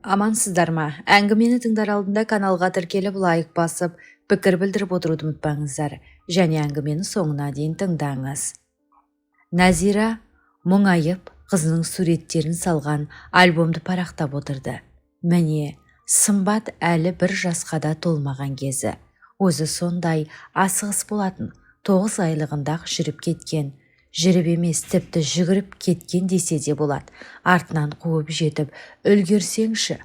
Амансыздар ма? Әңгімені тыңдар алдында каналға тіркеліп, лайк басып, пікір білдіріп отыруды ұмытпаңыздар және әңгімені соңына дейін тыңдаңыз. Нәзира мұңайып, қызының суреттерін салған альбомды парақтап отырды. Міне, Сымбат әлі 1 жасқа да толмаған кезі. Өзі сондай асығыс болатын, 9 айлығында-ақ жүріп кеткен. Жүріп емес, тіпті жүгіріп кеткен десе де болады. Артынан қуып жетіп үлгерсеңші.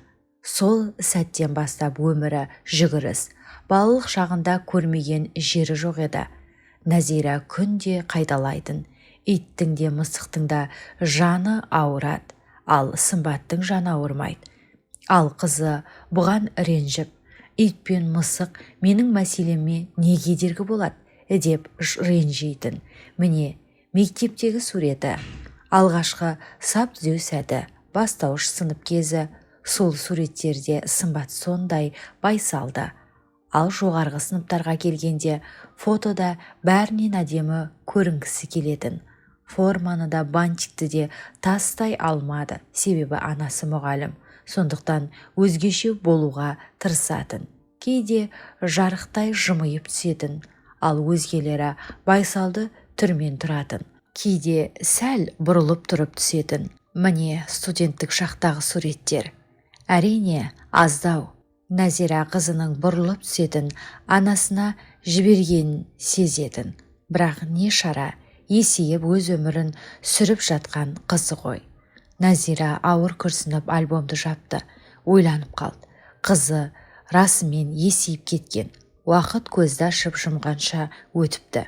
Сол сәттен бастап өмірі жүгіріс. Балалық шағында көрмеген жері жоқ еді. Нәзира күнде қайталайтын. Иттің де, мысықтың да жаны ауырады, ал Сымбаттың жаны ауырмайды. Ал қызы бұған ренжіп, ит пен мысық менің мәселеме не кедергі болады деп ренжитін. Міне, мектептегі суреті. Алғашқы сап түзеу сәті, бастауыш сынып кезі. Сол суреттерде Сымбат сондай байсалды. Ал жоғарғы сыныптарға келгенде фотода бәрінен әдемі көрінгісі келетін. Форманы да, бантикті де тастай алмады, себебі анасы мұғалім. Сондықтан өзгеше болуға тырысатын. Кейде жарықтай жымиып түсетін, ал өзгелері байсалды түрмен тұратын. Кейде сәл бұрылып тұрып түсетін. Міне, студенттік шақтағы суреттер. Әрине, аздау. Нәзира қызының бұрылып түсетін анасына жібергенін сезетін. Бірақ не шара, есейіп өз өмірін сүріп жатқан қызы ғой. Нәзира ауыр күрсініп альбомды жапты, ойланып қалды. Қызы расымен есейіп кеткен. Уақыт көзді ашып жұмғанша өтіпті.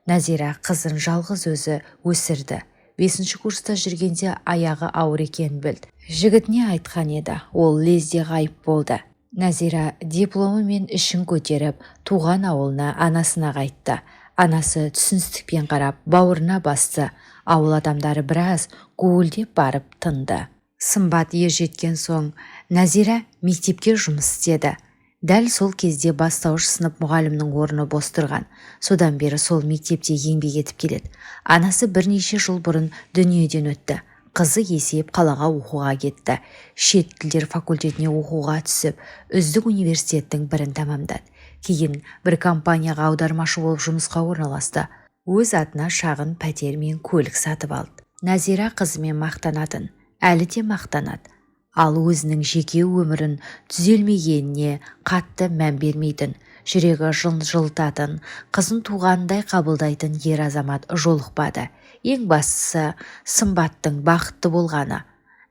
Нәзира қызын жалғыз өзі өсірді. 5 курста жүргенде аяғы ауыр екенін білді. Жігітіне айтқан еді, ол лезде ғайып болды. Нәзира дипломы мен ішін көтеріп, туған ауылына, анасына қайтты. Анасы түсіністікпен қарап, бауырына басты. Ауыл адамдары біраз гуілдеп барып тынды. Сымбат ер жеткен соң Нәзира мектепке жұмыс істеді. Дәл сол кезде бастауыш сынып мұғалімнің орны бос тұрған. Содан бері сол мектепте еңбек етіп келеді. Анасы бірнеше жыл бұрын дүниеден өтті. Қызы есейіп қалаға оқуға кетті. Шет тілдер факультетіне оқуға түсіп, үздік университеттің бірін тәмамдады. Кейін бір компанияға аудармашы болып жұмысқа орналасты. Өз атына шағын пәтер мен көлік сатып алды. Нәзира қызымен мақтанатын, әлі де мақтанады. Ал өзінің жеке өмірін түзелмегеніне қатты мән бермейтін, жүрегі жылытатын, қызын туғанындай қабылдайтын ер азамат жолықпады. Ең бастысы Сымбаттың бақытты болғаны.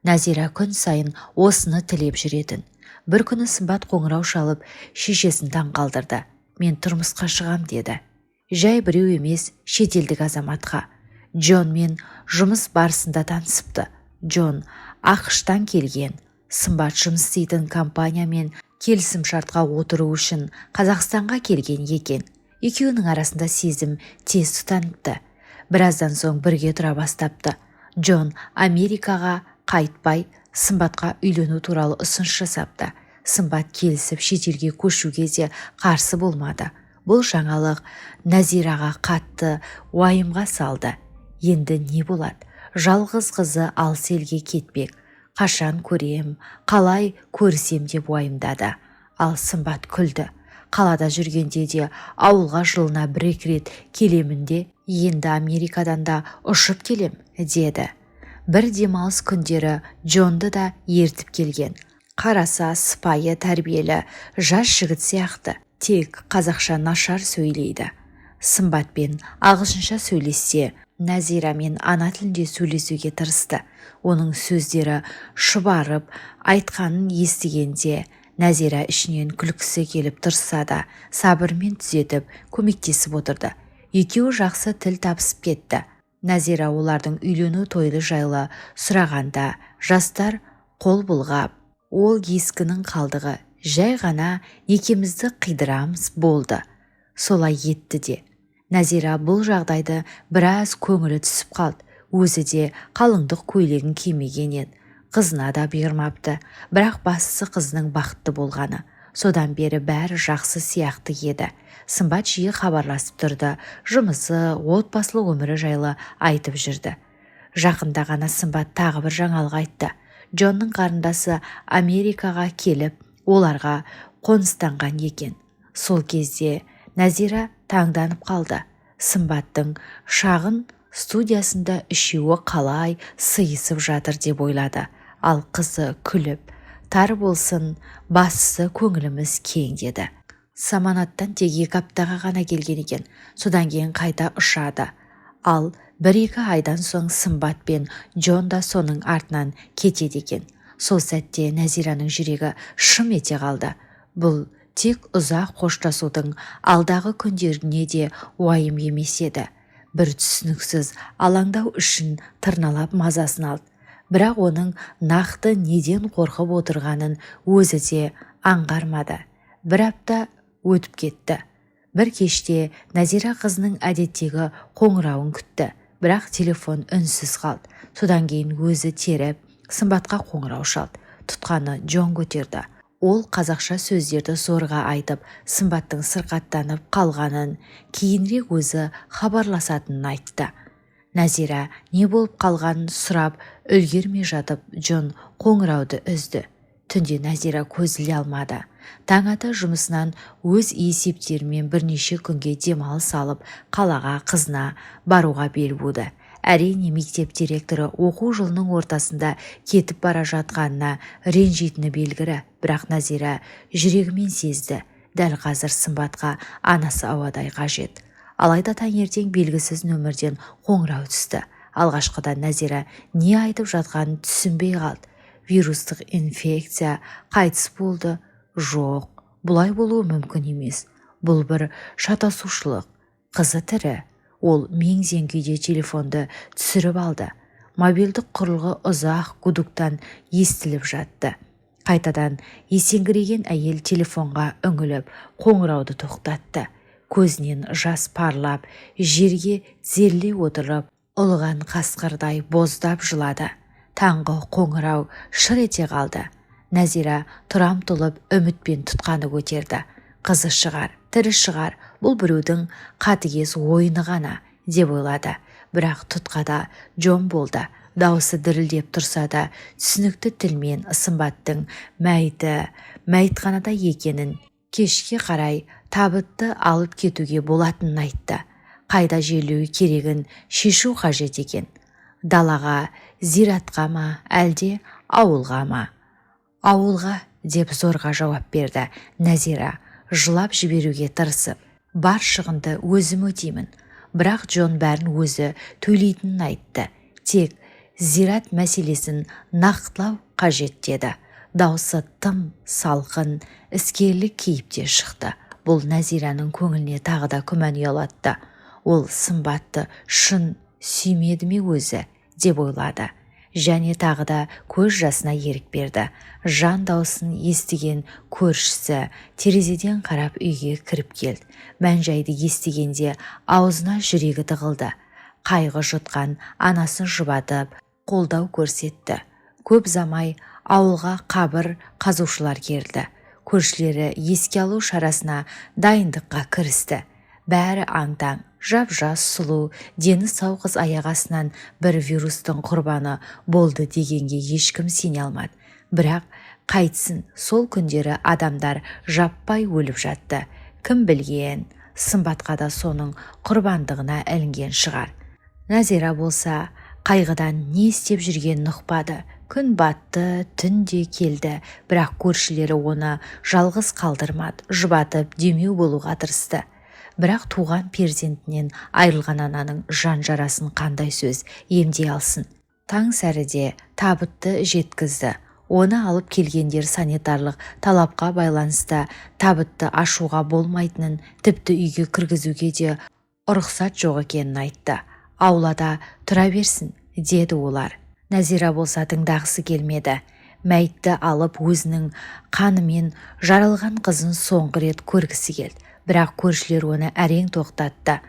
Нәзира күн сайын осыны тілеп жүретін. Бір күні Сымбат қоңырау шалып, шешесін таң қалдырды. Мен тұрмысқа шығам деді. Жай біреу емес, шетелдік азаматқа. Джонмен жұмыс барысында танысыпты. Джон АҚШ-тан келген. Сымбат жұмыс істейтін компаниямен келісімшартқа отыру үшін Қазақстанға келген екен. Екеуінің арасында сезім тез тұтаныпты. Біраздан соң бірге тұра бастапты. Джон Америкаға қайтпай, Сымбатқа үйлену туралы ұсыныс жасапты. Сымбат келісіп, шетелге көшуге де қарсы болмады. Бұл жаңалық Нәзираға қатты уайымға салды. Енді не болады? Жалғыз қызы алыс елге кетпек. Қашан көрем, қалай көрісем деп уайымдады. Ал Сымбат күлді. Қалада жүргенде де ауылға жылына 1-2 рет келемін де, енді Америкадан да ұшып келем, деді. Бір демалыс күндері Джонды да ертіп келген. Қараса, сыпайы, тәрбиелі жас жігіт сияқты. Тек қазақша нашар сөйлейді. Сымбатпен ағылшынша сөйлессе, Нәзирамен ана тілінде сөйлесуге тырысты. Оның сөздері шұбарып айтқанын естігенде Нәзира ішінен күлкісі келіп тұрса да, сабырмен түзетіп, көмектесіп отырды. Екеуі жақсы тіл табысып кетті. Нәзира олардың үйлену тойы жайлы сұрағанда, жастар қол бұлғап, ол ескінің қалдығы, жай ғана некемізді қидырамыз болды. Солай етті де. Нәзира бұл жағдайды біраз көңілі түсіп қалды. Өзі де қалыңдық көйлегін кимеген еді. Қызына да бұйырмапты. Бірақ бастысы қызының бақытты болғаны. Содан бері бәрі жақсы сияқты еді. Сымбат жиі хабарласып тұрды. Жұмысы, отбасылық өмірі жайлы айтып жүрді. Жақында ғана Сымбат тағы бір жаңалық айтты. Джонның қарындасы Америкаға келіп, оларға қоныстанған екен. Сол кезде Нәзира таңданып қалды. Сымбаттың шағын студиясында үшеуі қалай сыйысып жатыр деп ойлады. Ал қызы күліп, тар болсын, бастысы көңіліміз кең деді. Саманаттан тек 2 аптаға ғана келген екен, содан кейін қайта ұшады. Ал 1-2 айдан соң Сымбат пен Джон да соның артынан кетеді екен. Сол сәтте Нәзираның жүрегі шым ете қалды. Бұл тек ұзақ қоштасудың алдағы күндеріне де уайым емес еді. Бір түсініксіз алаңдау үшін тырналап мазасын алды. Бірақ оның нақты неден қорқып отырғанын өзі де аңғармады. 1 апта өтіп кетті. Бір кеште Нәзира қызының әдеттегі қоңырауын күтті, бірақ телефон үнсіз қалды. Содан кейін өзі теріп, Сымбатқа қоңырау шалды. Тұтқаны Джон көтерді. Ол қазақша сөздерді зорға айтып, Сымбаттың сырқаттанып қалғанын, кейінірек өзі хабарласатынын айтты. Нәзира не болып қалғанын сұрап үлгермей жатып, Джон қоңырауды үзді. Түнде Нәзира көз іле алмады. Таң ата жұмысынан өз есептерімен бірнеше күнге демалыс алып, қалаға қызына баруға бел буды. Әрине, мектеп директоры оқу жылының ортасында кетіп бара жатқанына ренжитіні белгілі, бірақ Нәзира жүрегімен сезді. Дәл қазір Сымбатқа анасы ауадай қажет. Алайда таңертең белгісіз нөмірден қоңырау түсті. Алғашқыда Нәзира не айтып жатқанын түсінбей қалды. Вирустық инфекция, қайтыс болды. Жоқ, бұлай болуы мүмкін емес. Бұл бір шатасушылық. Қызы тірі. Ол мең-зең күйде телефонды түсіріп алды. Мобильдік құрылғы ұзақ гудоктан естіліп жатты. Қайтадан есеңгіреген әйел телефонға үңіліп, қоңырауды тоқтатты. Көзінен жас парлап, жерге тізерлей отырып, ұлыған қасқырдай боздап жылады. Таңғы қоңырау шыр ете қалды. Нәзира тұра ұмтылып, үмітпен тұтқаны көтерді. Қызы шығар, тірі шығар, бұл біреудің қатыгез ойыны ғана деп ойлады. Бірақ тұтқада Джон болды. Даусы дірілдеп тұрса да, түсінікті тілмен Сымбаттың мәйіті мәйітханада екенін, кешке қарай табытты алып кетуге болатынын айтты. Қайда жерлеу керегін шешу қажет екен. Далаға, зиратқа ма, әлде ауылға ма? Ауылға, деп зорға жауап берді Нәзира, жылап жіберуге тырысып. Бар шығынды өзім өтеймін. Бірақ Джон бәрін өзі төлейтінін айтты. Тек зират мәселесін нақтылау қажет деді. Даусы тым салқын, іскерлік кейіпте шықты. Бұл Нәзираның көңіліне тағы да күмән ұялатты. Ол Сымбатты шын сүймеді ме өзі деп ойлады. Және тағы да көз жасына ерік берді. Жан даусын естіген көршісі терезеден қарап үйге кіріп келді. Мән-жайды естігенде аузына жүрегі тығылды. Қайғы жұтқан анасын жұбатып, қолдау көрсетті. Көп замай ауылға қабір қазушылар келді. Көршілері еске алу шарасына дайындыққа кірісті. Бәрі аң-таң, жап-жас, сұлу, дені сау қыз аяқ астынан бір вирустың құрбаны болды дегенге ешкім сене алмады. Бірақ қайтсын, сол күндері адамдар жаппай өліп жатты. Кім білген, Сымбатқа да соның құрбандығына ілінген шығар. Нәзира болса, қайғыдан не істеп жүргенін ұқпады. Күн батты, түн де келді, бірақ көршілері оны жалғыз қалдырмады, жұбатып демеу болуға тырысты. Бірақ туған перзентінен айырылған ананың жан жарасын қандай сөз емдей алсын? Таң сәріде табытты жеткізді. Оны алып келгендер санитарлық талапқа байланысты табытты ашуға болмайтынын, тіпті үйге кіргізуге де рұқсат жоқ екенін айтты. Аулада тұра берсін, деді олар. Нәзира болса тыңдағысы келмеді. Мәйітті алып өзінің қанымен жаралған қызын соңғы рет көргісі келді. Бірақ көршілер оны әрең тоқтатты.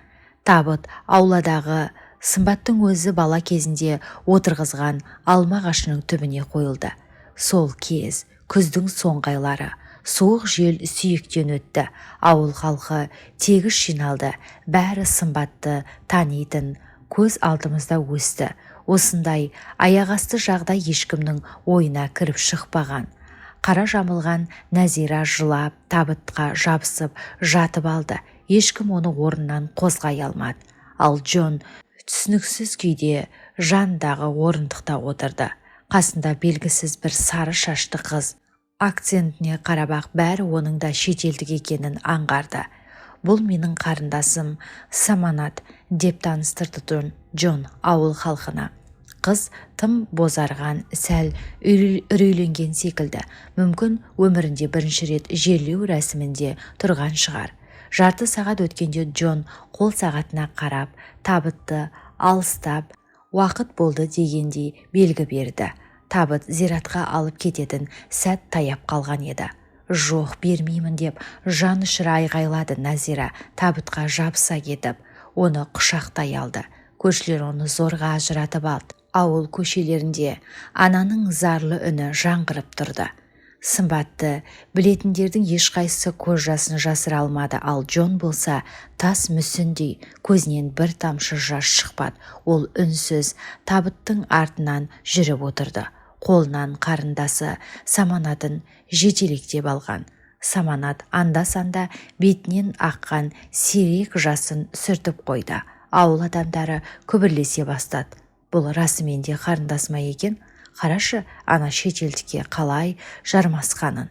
Табыт ауладағы Сымбаттың өзі бала кезінде отырғызған алма ағашының түбіне қойылды. Сол кез күздің соңғы айлары, суық жел сүйектен өтті. Ауыл халқы тегіс жиналды. Бәрі Сымбатты танитын, көз алдымызда өсті. Осындай аяқасты жағдай ешкімнің ойына кіріп шықпаған. Қара жамылған Нәзира жылап, табытқа жабысып жатып алды. Ешкім оны орнынан қозғай алмады. Ал Джон түсініксіз күйде жанындағы орындықта отырды. Қасында белгісіз бір сары шашты қыз. Акцентіне қарап-ақ бәрі оның да шетелдік екенін аңғарды. «Бұл менің қарындасым Саманат», – деп таныстырды Джон ауыл халқына. Қыз тым бозарған, сәл үрейленген секілді. Мүмкін, өмірінде бірінші рет жерлеу рәсімінде тұрған шығар. Жарты сағат өткенде Джон қол сағатына қарап, табытты алыстап, уақыт болды дегендей белгі берді. Табыт зиратқа алып кететін сәт таяп қалған еді. «Жоқ, бермеймін!» – деп жан ұшыра айғайлады Нәзира табытқа жабыса кетіп, оны құшақтай алды. Көршілер оны зорға ажыратып алды. Ауыл көшелерінде ананың зарлы үні жаңғырып тұрды. Сымбатты білетіндердің ешқайсысы көз жасын жасыра алмады. Ал Джон болса, тас мүсіндей, көзінен бір тамшы жас шықпады. Ол үнсіз табыттың артынан жүріп отырды. Қолынан қарындасы Саманатын жетелектеп алған. Саманат анда-санда бетінен аққан сирек жасын сүртіп қойды. Ауыл адамдары күбірлесе бастады: «Бұл расымен де қарындасы ма екен? Қарашы, ана шетелдікке қалай жармасқанын!»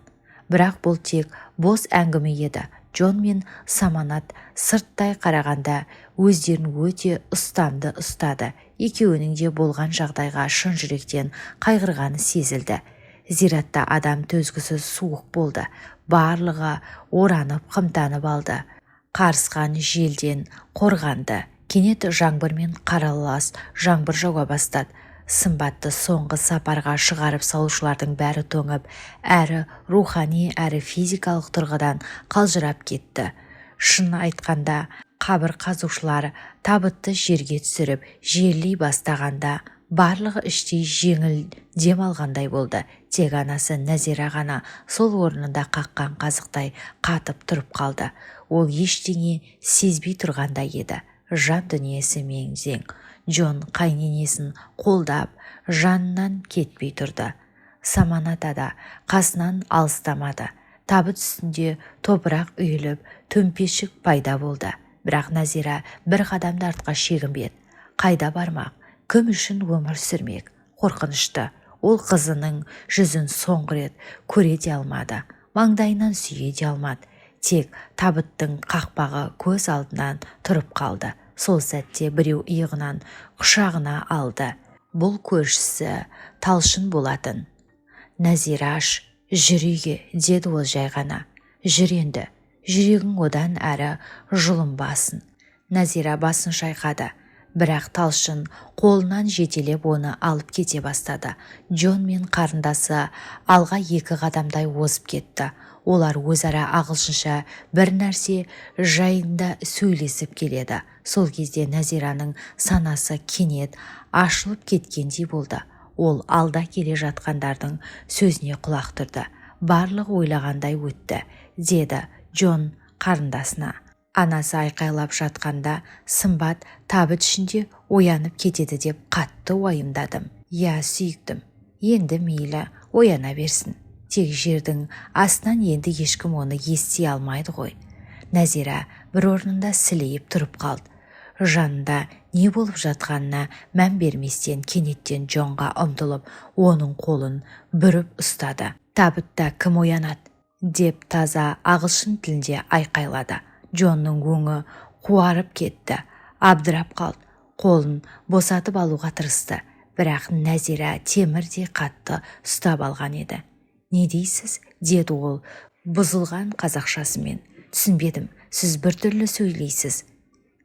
Бірақ бұл тек бос әңгіме еді. Джон мен Саманат сырттай қарағанда өздерін өте ұстамды ұстады. Екеуінің де болған жағдайға шын жүректен қайғырғаны сезілді. Зиратта адам төзгісіз суық болды. Барлығы оранып, қымтанып алды, қарысқан желден қорғанды. Кенет жаңбыр мен қаралас жаңбыр жауа бастады. Сымбатты соңғы сапарға шығарып салушылардың бәрі тоңып, әрі рухани, әрі физикалық тұрғыдан қалжырап кетті. Шын айтқанда, қабір қазушылар табытты жерге түсіріп, жерлей бастағанда, барлығы іштей жеңіл дем алғандай болды. Тек анасы Нәзира ғана сол орнында қаққан қазықтай қатып тұрып қалды. Ол ештеңе сезбей тұрғандай еді, жан дүниесі мең-зең. Джон қайненесін қолдап, жанынан кетпей тұрды. Саманата да қасынан алыстамады. Табыт үстінде топырақ үйіліп, төмпешік пайда болды. Бірақ Нәзира бір қадам да артқа шегінбеді. Қайда бармақ? Кім үшін өмір сүрмек? Қорқынышты. Ол қызының жүзін соңғы рет көре де алмады, маңдайынан сүйе де алмады. Тек табыттың қақпағы көз алдынан тұрып қалды. Сол сәтте біреу иығынан құшағына алды. Бұл көршісі Талшын болатын. «Нәзираш, жүр үйге», – деді ол жай ғана. «Жүр енді, жүрегің одан әрі жұлынбасын». Нәзира басын шайқады, бірақ Талшын қолынан жетелеп, оны алып кете бастады. Джон мен қарындасы алға екі қадамдай озып кетті. Олар өзара ағылшынша бір нәрсе жайында сөйлесіп келеді. Сол кезде Нәзираның санасы кенет ашылып кеткендей болды. Ол алда келе жатқандардың сөзіне құлақ түрді. «Барлығы ойлағандай өтті», – деді Джон қарындасына. «Анасы айқайлап жатқанда, Сымбат табыт ішінде оянып кетеді деп қатты уайымдадым». «Иә, сүйіктім, енді мейлі, ояна берсін. Тек жердің астынан енді ешкім оны ести алмайды ғой». Нәзира бір орнында сілейіп тұрып қалды. Жанында не болып жатқанына мән берместен, кенеттен Джонға ұмтылып, оның қолын бүріп ұстады. «Табытта кім оянады?» – деп таза ағылшын тілінде айқайлады. Джонның өңі қуарып кетті, абдырап қалды. Қолын босатып алуға тырысты, бірақ Нәзира темірдей қатты ұстап алған еді. «Не дейсіз?» – деді ол бұзылған қазақшасымен. «Түсінбедім, сіз біртүрлі сөйлейсіз».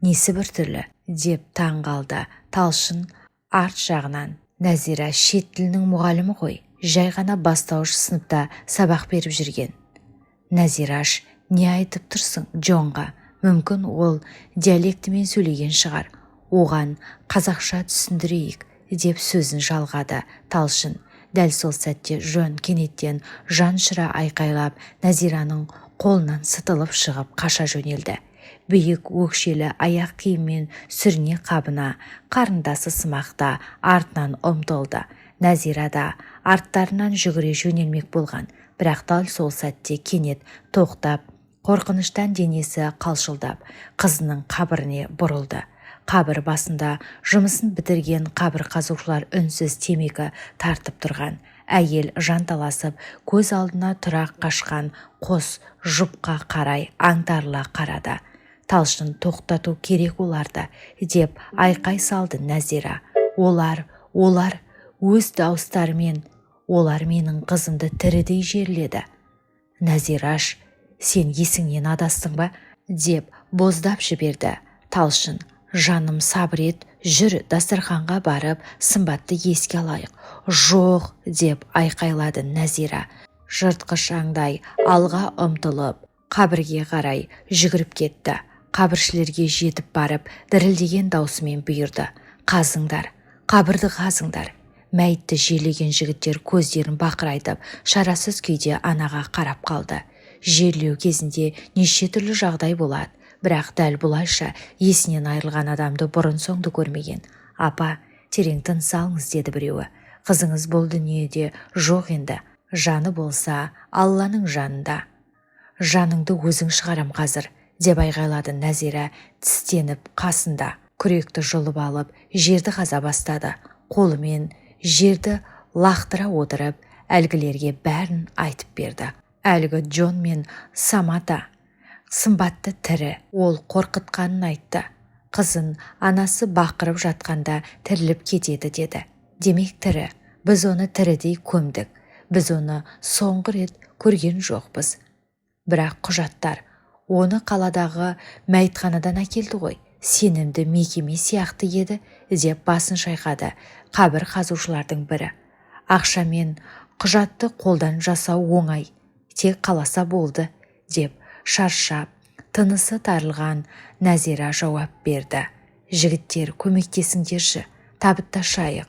«Несі біртүрлі?» – деп таң қалды Талшын арт жағынан. «Нәзира шет тілінің мұғалімі ғой, жай ғана бастауыш сыныпта сабақ беріп жүрген». «Нәзираш, не айтып тұрсың Джонға? Мүмкін, ол диалектімен сөйлеген шығар, оған қазақша түсіндірейік», – деп сөзін жалғады Талшын. Дәл сол сәтте Джон кенеттен жанұшыра айқайлап, Нәзираның қолынан сытылып шығып, қаша жөнелді. Биік өкшелі аяқ киіммен сүріне қабына қарындасы сымақ та артынан ұмтылды. Нәзира да арттарынан жүгіре жөнелмек болған, бірақ дәл сол сәтте кенет тоқтап, қорқыныштан денесі қалшылдап, қызының қабіріне бұрылды. Қабір басында жұмысын бітірген қабір қазушылар үнсіз темекі тартып тұрған. Әйел жанталасып, көз алдына тұра қашқан қос жұпқа қарай аңтарыла қарады. «Талшын, тоқтату керек оларды!» – деп айқай салды Нәзира. Олар өз дауыстарымен, олар менің қызымды тірідей жерледі!» «Нәзираш, сен есіңнен адастың ба?» – деп боздап жіберді Талшын. «Жаным, сабыр ет, жүр, дастарханға барып Сымбатты еске алайық». «Жоқ!» – деп айқайлады Нәзира. Жыртқыш аңдай алға ұмтылып, қабірге қарай жүгіріп кетті. Қабіршілерге жетіп барып, дірілдеген даусымен бұйырды: «Қазыңдар, қабірді қазыңдар!» Мәйітті жерлеген жігіттер көздерін бақырайтып, шарасыз күйде анаға қарап қалды. Жерлеу кезінде неше түрлі жағдай болады, бірақ дәл бұлайша есінен айырылған адамды бұрын-соңды көрмеген. «Апа, терең тыныс алыңыз», – деді біреуі. «Қызыңыз бұл дүниеде жоқ енді, жаны болса, Алланың жанында». «Жаныңды өзің шығарам қазір!» – деп айғайлады Нәзира тістеніп. Қасында күректі жұлып алып, жерді қаза бастады. Қолымен жерді лақтыра отырып, әлгілерге бәрін айтып берді. Әлгі Джон мен Самата Сымбатты тірі, ол қорқытқанын айтты. Қызын анасы бақырып жатқанда тіріліп кетеді деді. Демек, тірі. Біз оны тірідей көмдік. Біз оны соңғы рет көрген жоқпыз. Бірақ құжаттар оны қаладағы мәйітханадан әкелді ғой, сенімді мекеме сияқты еді, деп басын шайқады қабір қазушылардың бірі. Ақшамен құжатты қолдан жасау оңай, тек қаласа болды, деп шаршап, тынысы тарылған Нәзира жауап берді. «Жігіттер, көмектесіңдерші, табытты ашайық.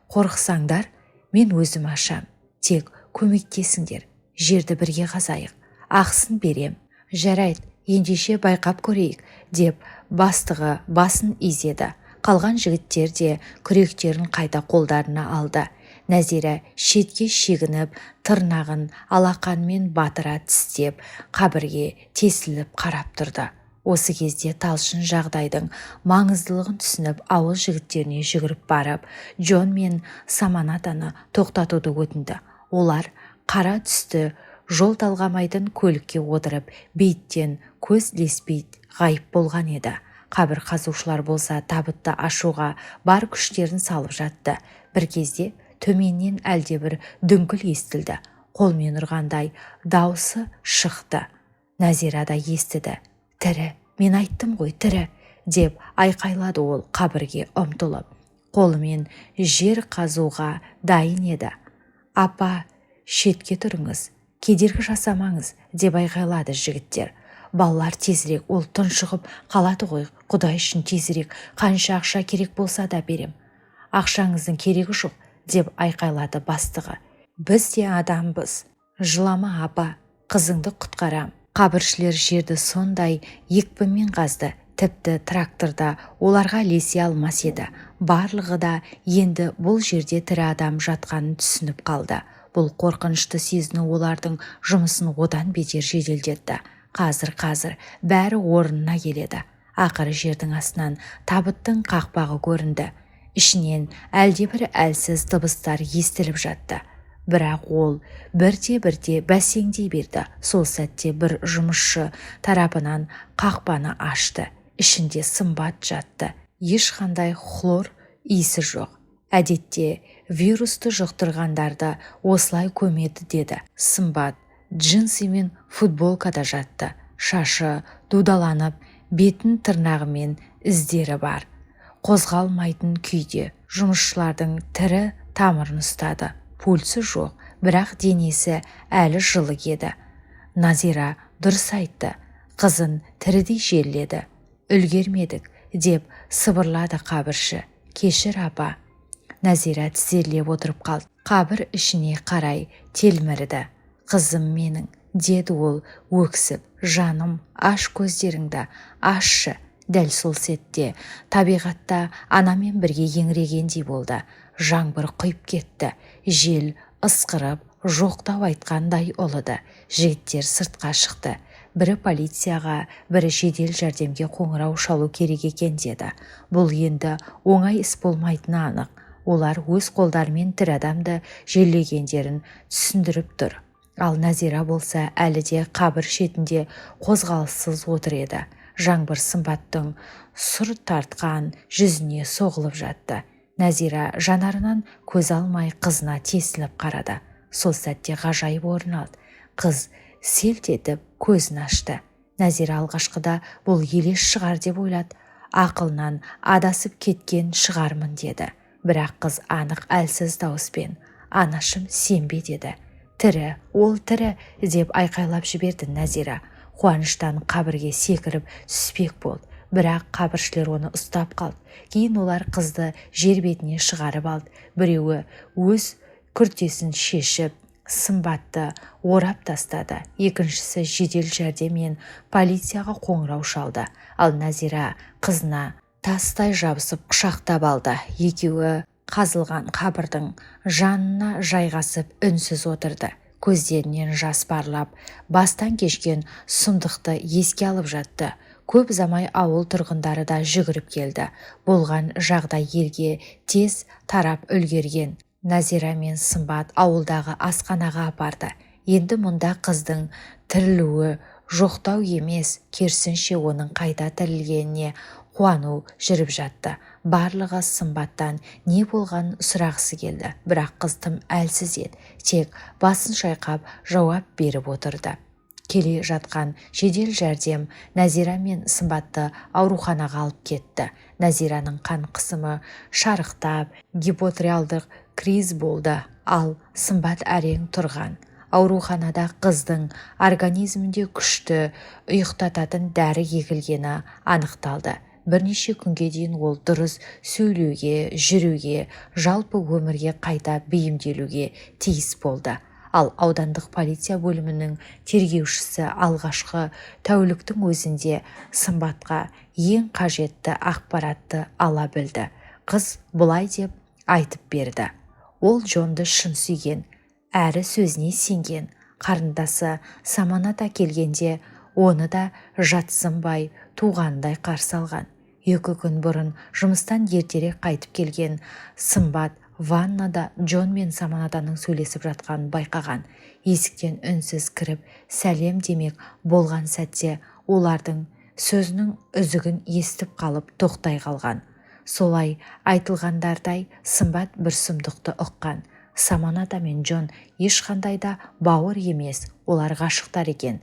Қорықсаңдар, мен өзім ашам, тек көмектесіңдер, жерді бірге қазайық, ақысын берем». «Жарайды, ендеше байқап көрейік», – деп бастығы басын изеді. Қалған жігіттер де күректерін қайта қолдарына алды. Нәзира шетке шегініп, тырнағын алақанымен батыра тістеп, қабірге тесіліп қарап тұрды. Осы кезде Талшын жағдайдың маңыздылығын түсініп, ауыл жігіттеріне жүгіріп барып, Джон мен Саманатаны тоқтатуды өтінді. Олар қара түсті жол талғамайтын көлікке отырып, бейіттен көз ілеспей ғайып болған еді. Қабір қазушылар болса, табытты ашуға бар күштерін салып жатты. Бір кезде төменнен әлдебір дүңкіл естілді, қолмен ұрғандай даусы шықты. Нәзира да естіді. «Тірі, мен айттым ғой, тірі!» – деп айқайлады ол қабірге ұмтылып. Қолымен жер қазуға дайын еді. «Апа, шетке тұрыңыз, кедергі жасамаңыз!» – деп айқайлады жігіттер. «Балалар, тезірек, ол тұншығып қалады ғой, құдай үшін тезірек, қанша ақша керек болса да берем». «Ақшаңыздың керегі жоқ!» – деп айқайлады бастығы. «Біз де адамбыз». «Жылама, апа, қызыңды құтқарам». Қабіршілер жерді сондай екпінмен қазды, тіпті тракторда оларға ілесе алмас еді. Барлығы да енді бұл жерде тірі адам жатқанын түсініп қалды. Бұл қорқынышты сезіну олардың жұмысын одан бетер жеделдетті. Қазір, қазір бәрі орнына келеді. Ақыры жердің астынан табыттың қақпағы көрінді. Ішінен әлдебір әлсіз дыбыстар естіліп жатты, бірақ ол бірте-бірте бәсеңдей берді. Сол сәтте бір жұмысшы тарапынан қақпаны ашты. Ішінде Сымбат жатты. Ешқандай хлор иісі жоқ. Әдетте вирусты жұқтырғандарды осылай көмеді деді. Сымбат джинсы мен футболкада жатты. Шашы дудаланып, бетін тырнағымен іздері бар. Қозғалмайтын күйде. Жұмысшылардың тірі тамырын ұстады. Пульсі жоқ, бірақ денесі әлі жылы еді. «Назира дұрыс айтты, қызын тірідей жерледі. Үлгермедік», – деп сыбырлады қабірші. «Кешір, апа». Нәзира тізерлеп отырып қалды. Қабір ішіне қарай телмірді. «Қызым менің». Деді ол өксіп. Жаным, аш көздеріңді, ашшы. Дәл сол сәтте табиғатта анамен бірге еңірегендей болды. Жаңбыр құйып кетті, жел ысқырып, жоқтау айтқандай ұлыды. Жігіттер сыртқа шықты. Бірі полицияға, бірі жедел жәрдемге қоңырау шалу керек екен деді. Бұл енді оңай іс болмайтыны анық. Олар өз қолдарымен тірі адамды жерлегендерін түсіндіріп тұр. Ал Нәзира болса, әлі де қабір шетінде қозғалыссыз отыр еді. Жаңбыр Сымбаттың сұр тартқан жүзіне соғылып жатты. Нәзира жанарынан көз алмай қызына тесіліп қарады. Сол сәтте ғажайып орын алды. Қыз селт етіп көзін ашты. Нәзира алғашқыда бұл елес шығар деп ойлады. Ақылынан адасып кеткен шығармын деді. Бірақ қыз анық әлсіз дауыспен: «Анашым, сенбе», – деді. «Тірі, ол тірі!» – деп айқайлап жіберді Нәзира. Қуаныштан қабірге секіріп түспек болды, бірақ қабіршілер оны ұстап қалды. Кейін олар қызды жер бетіне шығарып алды. Біреуі өз күртесін шешіп, Сымбатты орап тастады, екіншісі жедел жәрдем мен полицияға қоңырау шалды. Ал Нәзира қызына тастай жабысып құшақтап алды. Екеуі қазылған қабірдің жанына жайғасып, үнсіз отырды. Көздерінен жас парлап, бастан кешкен сұмдықты еске алып жатты. Көп ұзамай ауыл тұрғындары да жүгіріп келді. Болған жағдай елге тез тарап үлгерген. Нәзира мен Сымбат ауылдағы асханаға апарды. Енді мұнда қыздың тірілуі жоқтау емес, керісінше, оның қайта тірілгеніне қуану жүріп жатты. Барлығы Сымбаттан не болғанын сұрағысы келді, бірақ қыз тым әлсіз еді, тек басын шайқап жауап беріп отырды. Келе жатқан жедел жәрдем Нәзира мен Сымбатты ауруханаға алып кетті. Нәзираның қан қысымы шарықтап, гипотиреоидтық криз болды, ал Сымбат әрең тұрған. Ауруханада қыздың организмінде күшті ұйықтататын дәрі егілгені анықталды. Бірнеше күнге дейін ол дұрыс сөйлеуге, жүруге, жалпы өмірге қайта бейімделуге тиіс болды. Ал аудандық полиция бөлімінің тергеушісі алғашқы тәуліктің өзінде Сымбатқа ең қажетті ақпаратты ала білді. Қыз былай деп айтып берді: ол Джонды шын сүйген әрі сөзіне сенген. Қарындасы Саманата келгенде, оны да жатсынбай, туғандай қарсы алған. 2 күн бұрын жұмыстан ертерек қайтып келген Сымбат ваннада Джон мен Саманатаның сөйлесіп жатқанын байқаған. Есіктен үнсіз кіріп, сәлем демек болған сәтте олардың сөзінің үзігін естіп қалып, тоқтай қалған. Солай айтылғандардай, Сымбат бір сұмдықты ұққан: Саманата мен Джон ешқандай да бауыр емес, олар ғашықтар екен.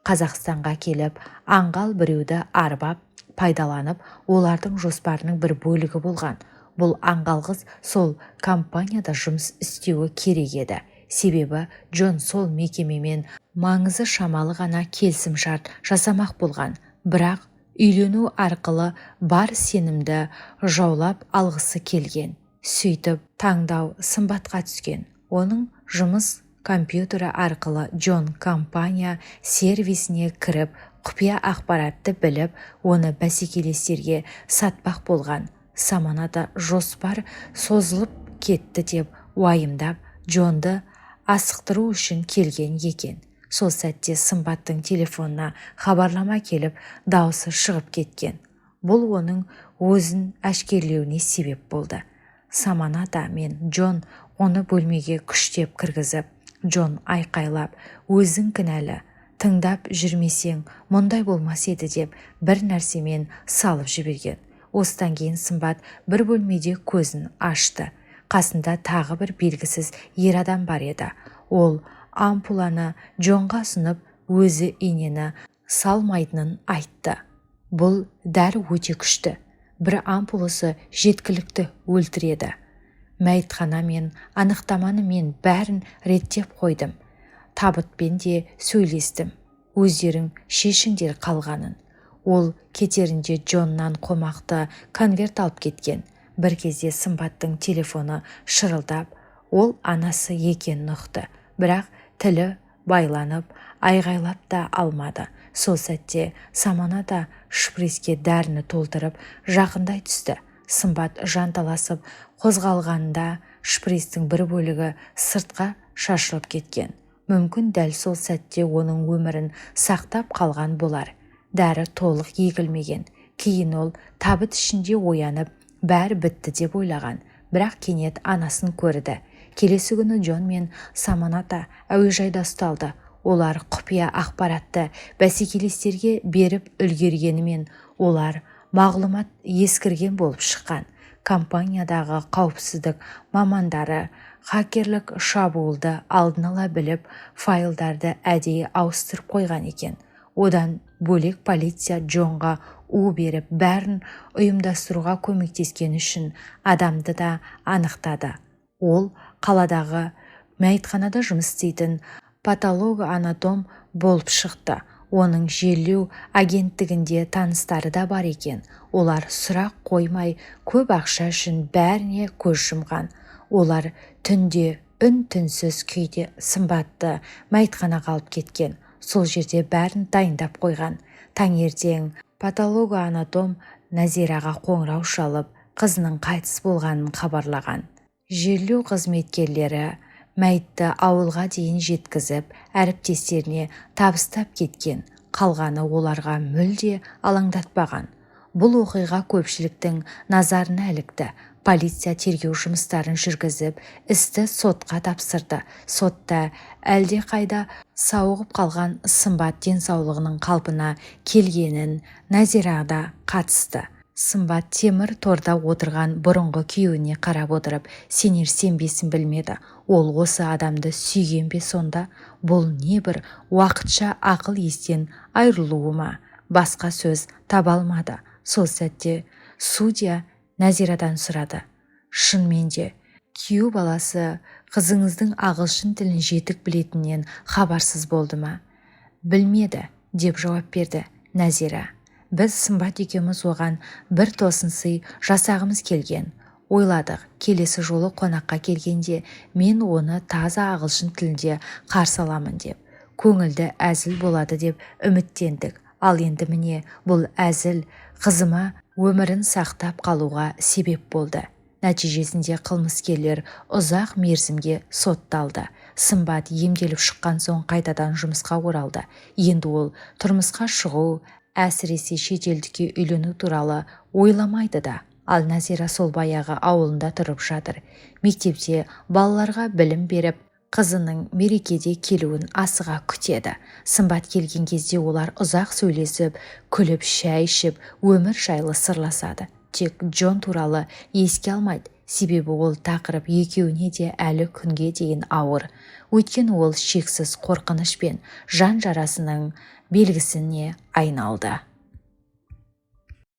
Қазақстанға келіп, аңғал біреуді арбап, пайдаланып, олардың жоспарының бір бөлігі болған. Бұл аңғал қыз сол компанияда жұмыс істеуі керек еді, себебі Джон сол мекемемен маңызы шамалы ғана келісімшарт жасамақ болған, бірақ үйлену арқылы бар сенімді жаулап алғысы келген. Сөйтіп, таңдау Сымбатқа түскен. Оның жұмыс компьютері арқылы Джон компания сервисіне кіріп, құпия ақпаратты біліп, оны бәсекелестерге сатпақ болған. Саманата жоспар созылып кетті деп уайымдап, Джонды асықтыру үшін келген екен. Сол сәтте Сымбаттың телефонына хабарлама келіп, даусы шығып кеткен. Бұл оның өзін әшкерелеуіне себеп болды. Саманата мен Джон оны бөлмеге күштеп кіргізіп, Джон айқайлап: «Өзің кінәлі, тыңдап жүрмесең, мұндай болмас еді», – деп бір нәрсемен салып жіберген. Осыдан кейін Сымбат бір бөлмеде көзін ашты. Қасында тағы бір белгісіз ер адам бар еді. Ол ампуланы Джонға ұсынып, өзі инені салмайтынын айтты. «Бұл дәрі өте күшті, бір ампуласы жеткілікті, өлтіреді. Мәйітхана мен анықтаманы мен бәрін реттеп қойдым, табытпен де сөйлестім, өздерің шешіңдер қалғанын». Ол кетерінде Джоннан қомақты конверт алып кеткен. Бір кезде Сымбаттың телефоны шырылдап, ол анасы екенін ұқты, бірақ тілі Байланып, айғайлап та алмады. Сол сәтте Саманата шприцке дәріні толтырып жақындай түсті. Сымбат жанталасып қозғалғанда шприцтің бір бөлігі сыртқа шашылып кеткен. Мүмкін, дәл сол сәтте оның өмірін сақтап қалған болар. Дәрі толық егілмеген. Кейін ол табыт ішінде оянып, бәрі бітті деп ойлаған. Бірақ кенет анасын көрді. Келесі күні Джон мен Саманата әуежайда ұсталды. Олар құпия ақпаратты бәсекелестерге беріп үлгергенімен, олар мағлұмат ескірген болып шыққан. Компаниядағы қауіпсіздік мамандары хакерлік шабуылды алдын ала біліп, файлдарды әдейі ауыстырып қойған екен. Одан бөлек, полиция Джонға у беріп, бәрін ұйымдастыруға көмектескені үшін адамды да анықтады. Ол қаладағы мәйітханада жұмыс істейтін патологоанатом болып шықты. Оның жерлеу агенттігінде таныстары да бар екен. Олар сұрақ қоймай, көп ақша үшін бәріне көз жұмған. Олар түнде үн-түнсіз күйде Сымбатты мәйітханаға алып кеткен. Сол жерде бәрін дайындап қойған. Таңертең патологоанатом Назираға қоңырау шалып, қызының қайтыс болғанын хабарлаған. Жерлеу қызметкерлері мәйітті ауылға дейін жеткізіп, әріптестеріне табыстап кеткен. Қалғаны оларға мүлде алаңдатпаған. Бұл оқиға көпшіліктің назарына ілікті. Полиция тергеу жұмыстарын жүргізіп, істі сотқа тапсырды. Сотта әлдеқайда сауығып қалған Сымбат денсаулығының қалпына келгенін, Назира да қатысты. Сымбат темір торда отырған бұрынғы күйеуіне қарап отырып, сенер сенбесін білмеді. Ол осы адамды сүйген бе сонда? Бұл не бір уақытша ақыл естен айырылуы ма? Басқа сөз таба алмады. Сол сәтте судья Нәзирадан сұрады: «Шынымен де күйеу баласы қызыңыздың ағылшын тілін жетік білетінінен хабарсыз болды ма?» «Білмеді», – деп жауап берді Нәзира. «Біз Сымбат екеуміз оған бір тосын сый жасағымыз келген. Ойладық, келесі жолы қонаққа келгенде мен оны таза ағылшын тілінде қарсы аламын деп. Көңілді әзіл болады деп үміттендік. Ал енді, міне, бұл әзіл қызыма өмірін сақтап қалуға себеп болды». Нәтижесінде қылмыскерлер ұзақ мерзімге сотталды. Сымбат емделіп шыққан соң қайтадан жұмысқа оралды. Енді ол тұрмысқа шығу, әсіресе шетелдікке үйлену туралы ойламайды да. Ал Нәзира сол баяғы ауылында тұрып жатыр. Мектепте балаларға білім беріп, қызының мерекеде келуін асыға күтеді. Сымбат келген кезде олар ұзақ сөйлесіп, күліп, шәй ішіп, өмір жайлы сырласады. Тек Джон туралы еске алмайды, себебі ол тақырып екеуіне де әлі күнге дейін ауыр. Өйткені ол шексіз қорқыныш пен жан жарасының белгісіне айналды.